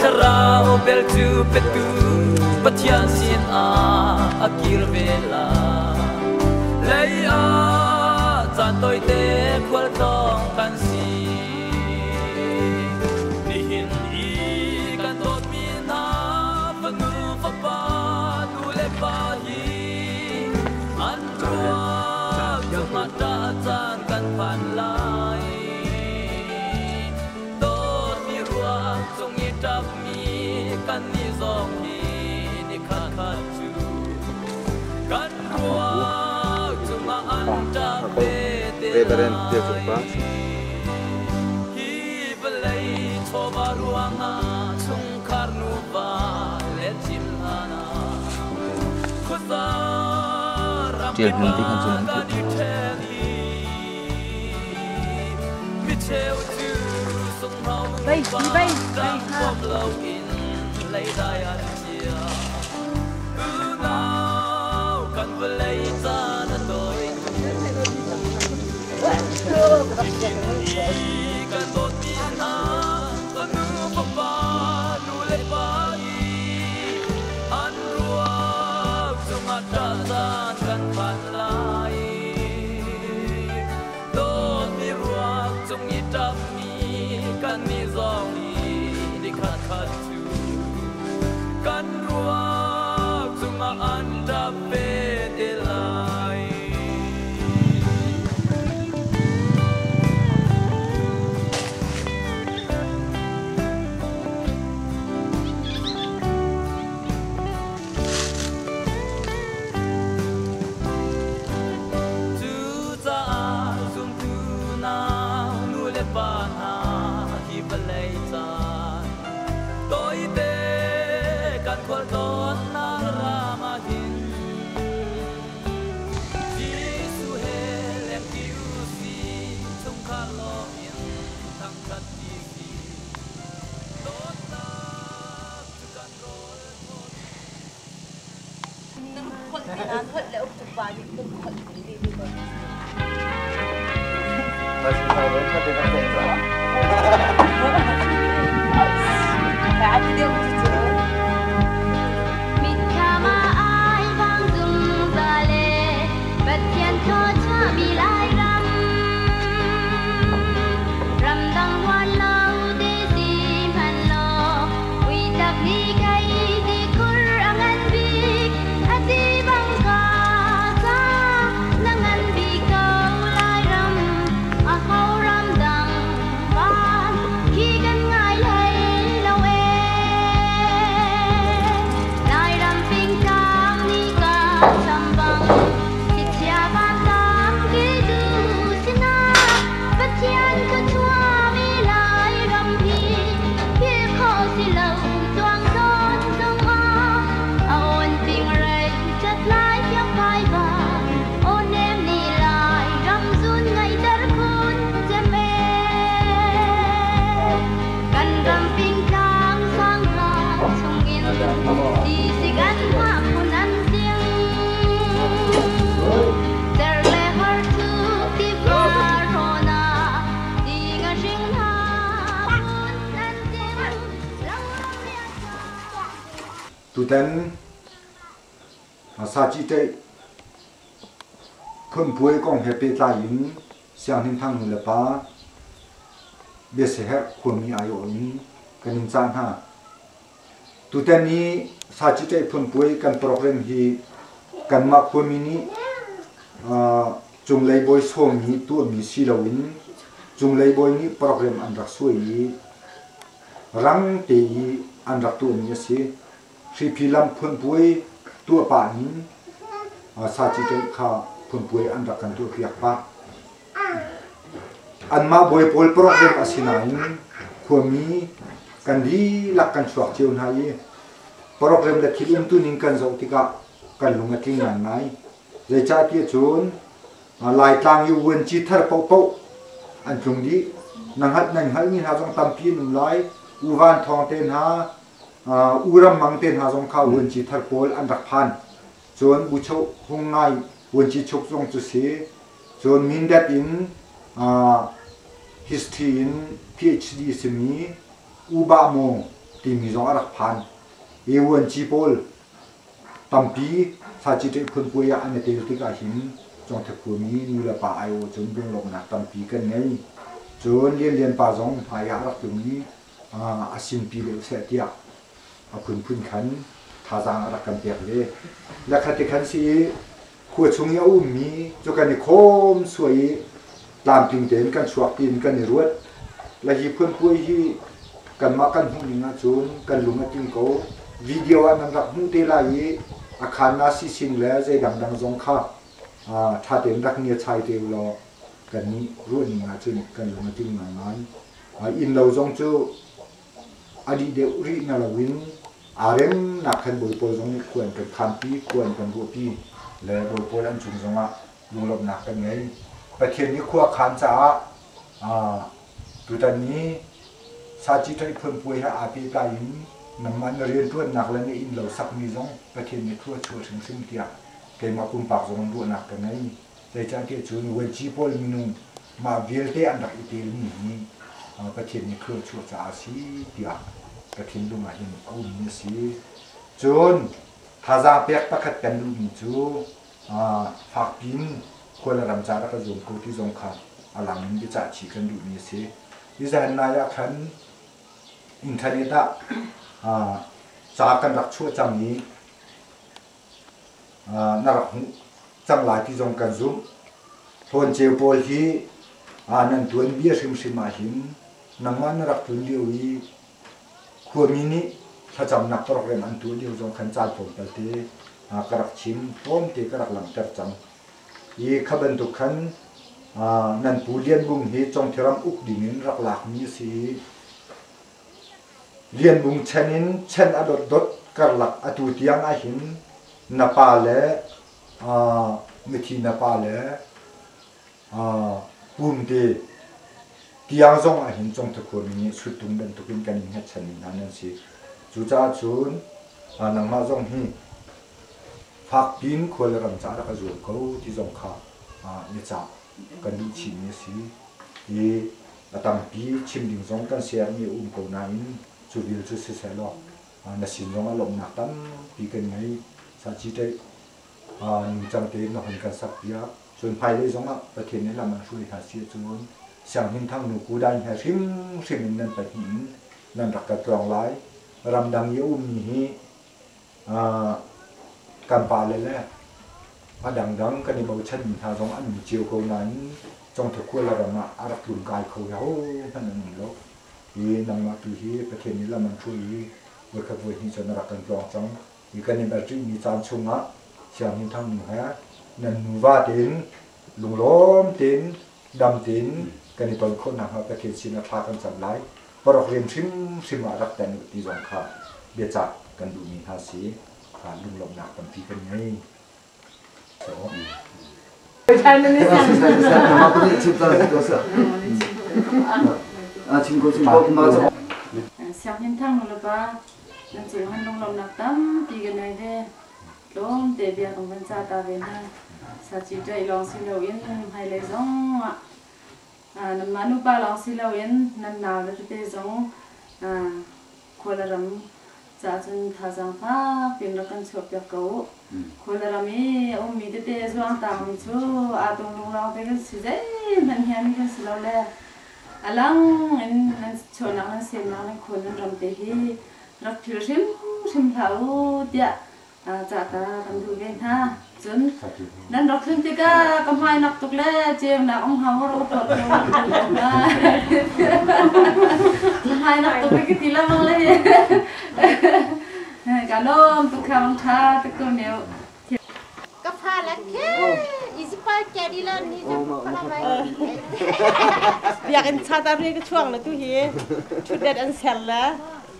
Thlarau bel chu petu Pathian sin a a kir ve la, lei a chan tawite khual tawng kan si. Nihin i kan dot mi na, fanu fapa, nu le pa hi, an ruak chunga ta chan kan phan lai. Dot mi ruak chung i tap mi kan ni zong hi, ni khat khat chu kan ruak chunga an tap ve te lai. Hi vawlei chawva ruanga chungkhar nuva le chim lana, khuaza ram tial hmun ti khan chun kan i then hi. Mi cheu chu sung hau bai, bai, bai, ha. Lo in lei dai an chia. U nau kan vawlei chan a tawi. Kan dot mi na, fanu fapa, nu le pa hi, an ruak chunga ta chan kan phan lai. Dot mi ruak chung i tap mi kan ni zong hi, ni khat khat chu kan ruak chunga an tap ve te lai. Chu cha a zumtu nau, nu le pa na, hi vawlei chan tawite kan khual tawnna ram a hin, Jesu he leng kiu si, chungkhar lo in thang khat ti si. Dotna chu kan rol Mitkham a ai vang zungzal e, Pathian thawcha mi lai ram. Ramdang huan lo te si hman lo, ui tak ni kai ti kur a ngan bik, a ti bang ka sa, na ngan bik ko lai ram, a hau ramdang ban, khi kan ngai lai lo e. Lai ram ping tang ni ka sam bang, Sichia ban tam ki du sina, Pathian ka chua mi lai ram hi, ki kho si lo tuang ton dong a, a on ting rei chat lai hiam pai ba, on em ni lai ram zun ngai dar kun jem e. Kan ram ping tang sang kha chungin, ti si kan ha kun an ting. Ter le har thu ti var hona, ti nga ring ha kun an ting. Lau lau le a sa. Tuten, a, sa chi te phun puai kong he pe tlai in, Siang Hnin Thang nu le pa, Bia Seher khuami ai o in, kan in chan ha. Tuten ni sa chi te phun puai kan program hi, kan ma khuami ni, a, chung lei boi so mi tu mi si lo in, chung lei boi ni program an rak suai i, rang te i an rak tu mi a si. Hripi lam phun puai tuapa in, a, sa chi te kha phun puai an rak kan tu piak pa. An ma boi pol program a si na in, khuami kan di lak kan chuak chiu na i, program le thil um tu ning kan zo tika kan lung a ting nan nai. Zai cha tia chun, a, lai tlang yu wen chi thar pau pau an tlung di, nang hat nang hal ni ha zong tampi num lai, u van thong ten ha, a, u ram mang ten ha zong kha wen chi thar pol an rak phan. Chun bu chok hung ngai wen chi chok zong chu si. Chun min dat in, a, history in P H D si mi, u ba mo, ທີ່ມີສອງອາລັກຜ່ານ ເອວັນຈີໂປລ ຕຳປີ ສາຈິໄຕເພິ່ນປ່ວຍອານະເຕລຕິກາຫິນ ຈອງທະຄູມີນູລະປາໄອໂອ ຈົນເບິ່ງລອບໜ້າຕຳປີກັນໄງ ຈົນລຽນລຽນປາຈອງ ຫາຍາອາລັກຕຸງນີ້ ອາ ອາຊິນປີເລວແຊຕຽ ອາພຸນພຸນຄັນ ທາຈາງອາລັກກັນແຕກເລ ແລະ ຄະຕິຄັນຊີ ຂົວຊຸງຍາອຸມມີ ຈຸກະນິຄົມສວຍ ຕາມປິງເຕນກັນຊວກຕີນກັນນິຣວດ ລະຮີເພິ່ນປ່ວຍຮີກັນມາກັນຫຸນິງາຈູນ ກັນລຸງອາຈິງໂກ ວິດີໂອອານັນລັກຫູເຕລາອີ ອາຄານນາຊີຊິງແລ ໃຈດັງດັງຈອງຄາ ອາ ຖ້າເຕັມດັກເນຍຊາຍເຕວລໍ ກັນນີ້ຣວດນິງາຈູນ ກັນລຸງອາຈິງງາງານ ອາ ອິນເລົາຈອງຈູ ອະດີເດວຣິນາລາວິນ ອາເຣັມນາຄັນໂບຍໂປຍຊົງຄວນກັນຄາມປີ ຄວນກັນບົວປີ ແລະ ໂບຍໂປຍອັນຊຸງສະຫງະ ລຸງລອບໜາກກັນໄງ ປະເທດນີ້ຄົວຄານຈະອາ ອາ ຕຸຕັນນີ້ ສາຈິໄຕເພິ່ນປ່ວຍຫາອາປີປາຍນຳມັນຮຽນຕົວໜັກ ແລະ ໃນອິນເລົາສັກມີຈົງ ປະເທດນີ້ຄົວຊົວເຖິງຊຶມຕຽ ເກມາກຸມປາກຈົງລວນໜັກກັນໄງ ໃຈຈາເຕຈຸນເວຈີໂປລມິນຸງ ມາວຽລເຕອັນດັກອີເຕລມີ ປະເທດນີ້ເຄືອຊົ່ວຈາອາຊີເຕຍ ກະທິນລຸງອາຫິນອຸມເນຊີ ຈົນ ທາຈາແປກປະຄັດກັນດຸມີຈູ ອາ ຟາກປີນ ຄວນລະດຳຈາລະກະໂຈມໂກຕິຈົງຄາ ອາລັງນິນບິຈາຊີກັນດຸມີເຊ ວິຈາຫັນນາຍາຄັນ ອິນທະເນຕະ ອາ ຈາກັນລັກຊົ່ວຈັ່ງນີ້ ອາ ນະລັກຫຸ ຈັ່ງຫຼາຍທີ່ຈົງກັນຊຸມ ໂທນເຈວໂປລຮີ ອາ ນັນຕວນເບຍຊຶມຊຶມມາຫິມ ນຳມານະລັກຕຸນລຽວອີ ຂົວມີນິ ພະຈຳນັກປຣອກແຣມອັນຕົວດຽວ ຈົງຄັນຈານໂພມປະເຕ ອາ ກະລັກຊິມ ໂພມເຕກະລັກຫຼັງແຕກຈັງ ອີ ຂະບັນຕຸກຄັນ ອາ ນັນປູລຽນບຸງຮີ ຈົງເທຣຳອຸກດິເງິນລັກລາກມີສີ ລຽນບຸງແຊນິນ ແຊນອະດົດດົດ ກະລັກອະຕູຕຽງອາຫິນ ນະປາແລ ອາ ເມທີນະປາແລ ອາ ປຸມເຕ ຕຽງຈົງອາຫິນ ຈົງທະໂຄນມີສຸດຕຸງດັນຕຸກເປັນກັນເຮັດຊະນິນານັນຊິ ຈຸຈາຈຸນ ອາ ນັງມາຈົງຮີ ຟາກປີນ ຄວນລະກຳຈາລະກະໂຈມເກົາ ທີ່ຈົງຄາ ອາ ເມຈາ ກັນດຸຊິເມຊີ ເອ ອາຕຳປີ ຊິມດິງຈົງກັນເຊຍ ເມອຸມເກົານາອິນ ຈຸວິລຈຸເຊແຊລອ ອາ ນະຊິນຈົງອາລົມນາກຕຳປີກັນໄງ ສາຈິໄຕ ອາ ໜູຈັງເຕນະຫົນກັນສັກປຽກ ສ່ວນພາຍເລຍຈົງອາ ປະເທດໃນລະມາຊ່ວຍຫາເຊຍຈຸນ ສຽງຫີນທັງໜູກູດາຍແຮຮິມ ຣິມອິນນັນປະຫີນ ນັນລັກກະຕອງລາຍ ລຳດັງເຍອຸມມີຮີ ອາ ກຳປາແລແລ ອາດັງດັງກະນິເບົາຊັ້ນມີທາຈອງອັນມີຈຽວເກົານານ ຈົງທະຄົວລະລະມະອາລັກລຸນກາຍເຂົາເຮົາຫັ້ນອັນນັ້ນໂລ ເອ ນຳມາຕຸຮີ ປະເທດນີ້ລະມັນຊ່ວຍ ເວີຄະເວີຮີ ຈະນາລັກກັນຈອງຈັງ ອີກະນິບັດຣີມີຈານຊຸງອະ ສຽງຫີນທັງໜູແຮ ນັນໜູວາເຕັນ ລຸງຫຼອມເຕັນ ດຳເຕັນ ກະນິປອນຄົນນຳຫາປະເທດຊິນອາທາກັນສຳຫຼາຍ ປະລັກເລນຊຶມ ຊຶມອາລັກແຕນຕິຈອງຄາ ເບຈາກກັນດູມີຫາສີ ຂານລຸງຫຼອມນາກຕຳປີກັນໄງ ສຽງຫີນທັງໜູລະບາ ນັນສູງຫັ້ນລຸງຫຼອມນາກຕຳປີກັນໄງເດ ລົມເຕເບຍຂອງບັນຈາຕາເວນາ ສາຈິໄຕລອງຊິເລວອິນໄຮໄລຊອງອະ ອາ ນຳມານຸປາລອງຊິລາວເອນ ນັນນາວລະເຕຈອງ ອາ ຄົວລະລຳ ຈາຈຸນທາຈາງຟ້າ ເປັນລະກັນຊວບຍາເກົາ ຄົວລະລຳມີ ໂອມີເຕເຕຊ່ວງຕາງຊູ ອາຕຸງລຸງລອງເຕກັນຊິເຈ ມັນເຮຍມີກັນຊິລາວແລ ອາລັງ ອັນ ນັນໂຊນັງ ນັນເຊມນັງ ນັນຄົນ ນັນລຳເຕຮີ ລັກຖືຊຶມ ຊຶມເທົາຕຽ ອາ ຈະຕາກັນດູເວນຫາ ຈົນ ນັ້ນດອກຊຶນຕິກາ ກຳໄຮນັກຕຸກແລ ເຈມນາອົງເຮົາ ເຮົາກໍປອດໂພມາ ກຳໄຮນັກຕຸກແລ ກະຕິລະມັງເລີຍ ກະລົມຕຸກຄາວັງທາ ຕະໂກນແນວ ກະພາລະເຄ ອີຊິປາແກດີລານີ ໂອ ມາ ມາ ພາລະໄວ ເອີ ຢາກເຫັນຊາຕາເຣກະຊ່ວງລະຕຸເຮ ຊຸດແດດອັນແສນລະ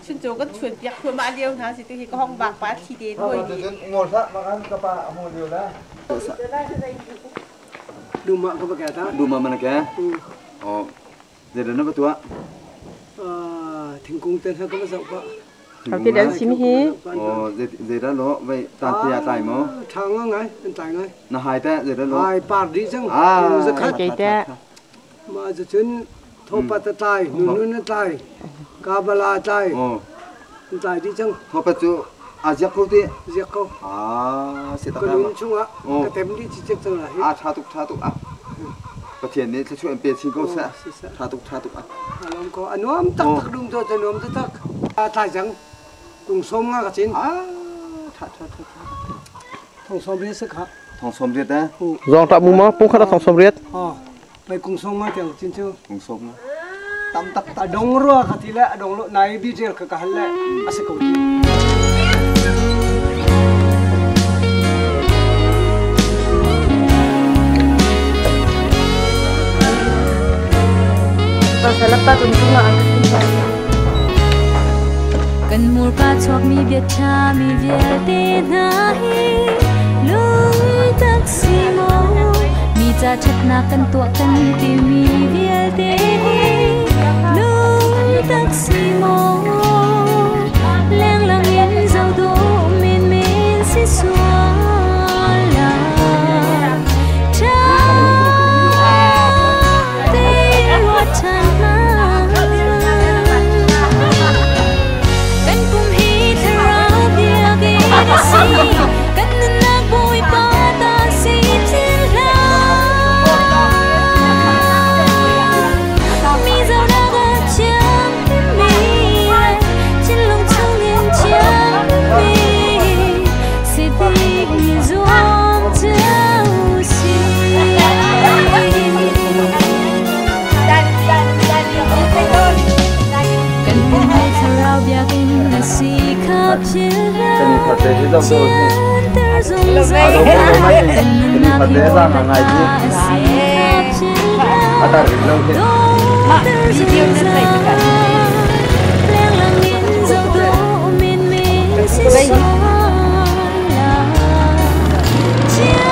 ຊຸນໂຈກະຊວນປຽກໂຄນມາອາດຽວນາຊິຕຸເຮກະຫ້ອງບາກປາທີ່ເດໂດຍດີ ໂມຊະມາອັນກະປາໂມດຽວລະ ດູມະກະປະແກຕາ ດູມະມັນນະແກ ອື ອໍ ເດດະນະປະຕູອະ ເອີ ເຖິງກຸງເຕັນເຮົາກະມາເຊົາປະ ເຮົາເຕດອັນຊິມຮີ ອໍ ເດດະໂລ ໄວ້ຕານເຕຍຕາຍໝໍ ທາງວ່າໄງ ອັນຕາຍໄງ ນະຫາຍແຕະ ເດດະໂລ ຫາຍປາດດີຈັ່ງ ອາ ສະໄຄ ມາຈະເຊີນ ໂທປາຕະຕາຍ ນຸນນຸນຕາຍ ກາບາລາຕາຍ ອໍ ຫຼາຍດີຈັ່ງ ເພາະປັດຈຸອາ ຢາກເຂົ້າຕິ ຢາກເຂົ້າ ອາ ເສຍຕາ ກະລຸນຊຸງອະ ໂອ້ ກະເຕັມດີຈິກຈັກຈັງຫຼາຍ ອາ ສາທຸ ສາທຸ ອາ ປະເທດນີ້ຈະຊ່ວຍເປັນຊິງໂກ ໂອ້ ສາ ສາທຸ ສາທຸ ອາ ອາ ລອງກໍອາ ນວມຕັກ ໂອ້ ຕັກດຸງໂຕຈະນວມຕັກ ອາ ຕາຍຈັງ ກຸງສົມງາກະຈິນ ອາ ສາທຸ ສາທຸ ສາທຸ ທອງສອມເຣດສະຂະ ທອງສອມເຣດນະ ໂອ້ ລອງຕະມຸມມາ ປຸງຂະດາທອງສອມເຣດ ອໍ ໄປກຸງສົມມາຕຽງຈິນເຈີ ກຸງສົມນະ ຕຳຕັກຕາດົງຣັວກະຕິແລະ ດົງໂລນາຍບີເຈລກະກະຫັ້ນແລະ ອາສະກົງ ປາສາລະປາຕຸນຊຸມາ ກັນມູລປາຊອກມີວຽດຊາ ມີວຽດເຕນາຮີ ລຸງຕັກ ຊີໂມ ມີຈາຊັດນາກັນຕົວະກັນຕິ ມີວຽເຕ ລຸງຕັກ ຊີໂມ ແລງລະເງິນເຈົ້າໂຕ ເມັນເມັນຊິສວນລາ ທາເຕໂລດທະນາ ກັນປຸມຮີທະລາວເບຍເກດາຊີ ກັນນະນາໂບຍປາຕາຊີເຈລາ ມີເຈົ້າດາກະຈາມເປັນເມ ຊິລົງເທິງເງິນຈາມເປັນເມ ສິຕິນິຍົມເຈົ້າສິ ກັນເປັນໄທທະລາວບຽກອິນນະຊິຂາບເຈລາ ເປັນພະເທດທີ່ຕ້ອງໂດນນີ້ ເຕີນຊຸງຊາ ເປັນພະເທດສ້າງຫາງ່າຍດີ ອາຕາລິກເລື່ອງເຮັດ ໂດເຕີນຊຸງຊາ ແລງລະເງິນເຈົ້າໂຕ ເມັນເມັນຊິສວນລາ ຈາ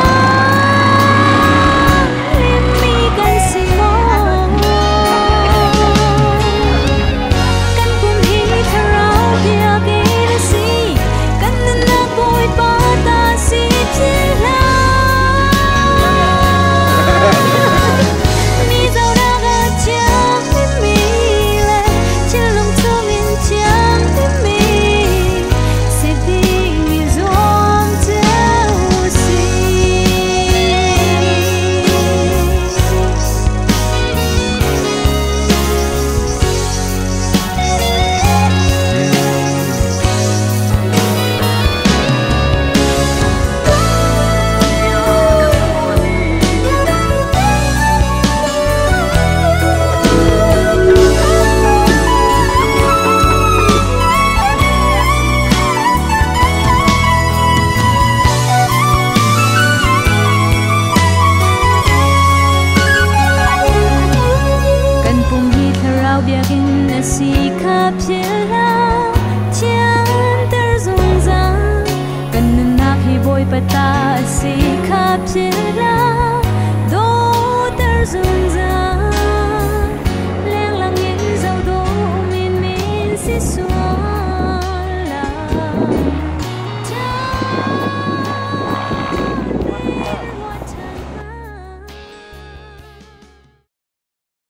ກັນປຸມຮີທະລາວບຽກອິນນະຊິຂາບເຈລາ ຈານເຕີນຊຸງຊາ ກັນນະນາກຮີໂບຍປະຕາຊິຂາບເຈລາ ໂດເຕີນຊຸງຊາ